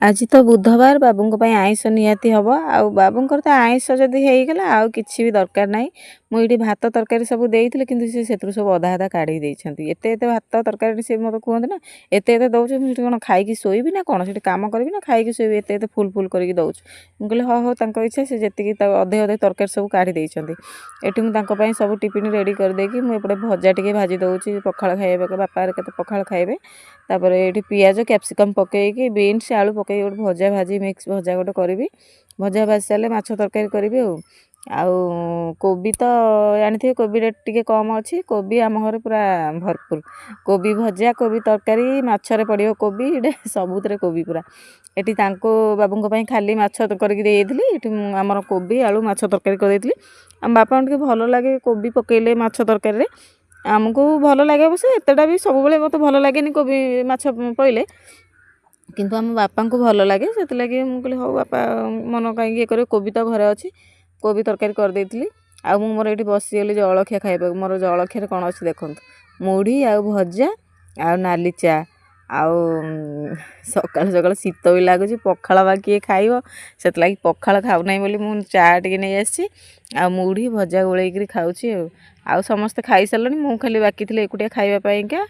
ଆଜି ତ ବୁଧବାର, ବାବୁଙ୍କ ପାଇଁ ଆଇଁଷ ନିହାତି ହେବ। ଆଉ ବାବୁଙ୍କର ତ ଆଇଁଷ ଯଦି ହେଇଗଲା, ଆଉ କିଛି ବି ଦରକାର ନାହିଁ। ମୁଁ ଏଇଠି ଭାତ ତରକାରୀ ସବୁ ଦେଇଥିଲି, କିନ୍ତୁ ସେ ସେଥିରୁ ସବୁ ଅଧା ଅଧା କାଢ଼ି ଦେଇଛନ୍ତି। ଏତେ ଏତେ ଭାତ ତରକାରୀ, ସେ ମୋତେ କୁହନ୍ତି ନା, ଏତେ ଏତେ ଦେଉଛୁ, ମୁଁ ସେଠି କ'ଣ ଖାଇକି ଶୋଇବି ନା କ'ଣ? ସେଠି କାମ କରିବି ନା ଖାଇକି ଶୋଇବି? ଏତେ ଏତେ ଫୁଲ୍ ଫୁଲ୍ କରିକି ଦେଉଛୁ। ମୁଁ କହିଲି ହଉ ହଉ, ତାଙ୍କ ଇଚ୍ଛା। ସେ ଯେତିକି ଅଧେ ଅଧେ ତରକାରୀ ସବୁ କାଢ଼ି ଦେଇଛନ୍ତି। ଏଠି ମୁଁ ତାଙ୍କ ପାଇଁ ସବୁ ଟିଫିନ୍ ରେଡ଼ି କରିଦେଇକି ମୁଁ ଏପଟେ ଭଜା ଟିକେ ଭାଜି ଦେଉଛି ପଖାଳ ଖାଇବାକୁ। ବାପା କେତେ ପଖାଳ ଖାଇବେ। ତାପରେ ଏଇଠି ପିଆଜ, କ୍ୟାପ୍ସିକମ୍ ପକାଇକି, ବିନ୍ସ, ଆଳୁ ପକାଇକି ଗୋଟେ ଭଜା ଭାଜି, ମିକ୍ସ ଭଜା ଗୋଟେ କରିବି। ଭଜା ଭାଜି ସାରିଲେ ମାଛ ତରକାରୀ କରିବି। ଆଉ କୋବି ତ ଜାଣିଥିବେ, କୋବି ରେଟ୍ ଟିକେ କମ୍ ଅଛି। କୋବି ଆମ ଘରେ ପୁରା ଭରପୁର। କୋବି ଭଜା, କୋବି ତରକାରୀ, ମାଛରେ ପଡ଼ିବ କୋବି, ଏଇଟା ସବୁଥିରେ କୋବି ପୁରା। ଏଠି ତାଙ୍କୁ ବାବୁଙ୍କ ପାଇଁ ଖାଲି ମାଛ କରିକି ଦେଇଯାଇଥିଲି। ଏଠି ମୁଁ ଆମର କୋବି ଆଳୁ ମାଛ ତରକାରୀ କରିଦେଇଥିଲି। ଆମ ବାପାଙ୍କୁ ଟିକେ ଭଲ ଲାଗେ କୋବି ପକାଇଲେ ମାଛ ତରକାରୀରେ। ଆମକୁ ଭଲ ଲାଗେ ଅବଶ୍ୟ, ଏତେଟା ବି ସବୁବେଳେ ମୋତେ ଭଲ ଲାଗେନି କୋବି ମାଛ ପଇଲେ, କିନ୍ତୁ ଆମ ବାପାଙ୍କୁ ଭଲ ଲାଗେ। ସେଥିଲାଗି ମୁଁ କହିଲି ହଉ, ବାପା ମନ କାହିଁକି ଇଏ କରିବେ, କୋବି ତ ଘରେ ଅଛି, କୋବି ତରକାରୀ କରିଦେଇଥିଲି। ଆଉ ମୁଁ ମୋର ଏଇଠି ବସିଗଲି ଜଳଖିଆ ଖାଇବାକୁ। ମୋର ଜଳଖିଆରେ କ'ଣ ଅଛି ଦେଖନ୍ତୁ, ମୁଢ଼ି ଆଉ ଭଜା ଆଉ ନାଲି ଚା। ଆଉ ସକାଳୁ ସକାଳୁ ଶୀତ ବି ଲାଗୁଛି, ପଖାଳ ବା କିଏ ଖାଇବ? ସେଥିଲାଗି ପଖାଳ ଖାଉନାହିଁ ବୋଲି ମୁଁ ଚା ଟିକେ ନେଇ ଆସିଛି ଆଉ ମୁଢ଼ି ଭଜା ଗୋଳେଇକିରି ଖାଉଛି। ଆଉ ସମସ୍ତେ ଖାଇସାରିଲେଣି, ମୁଁ ଖାଲି ବାକି ଥିଲି ଏକୁଟିଆ ଖାଇବା ପାଇଁକା।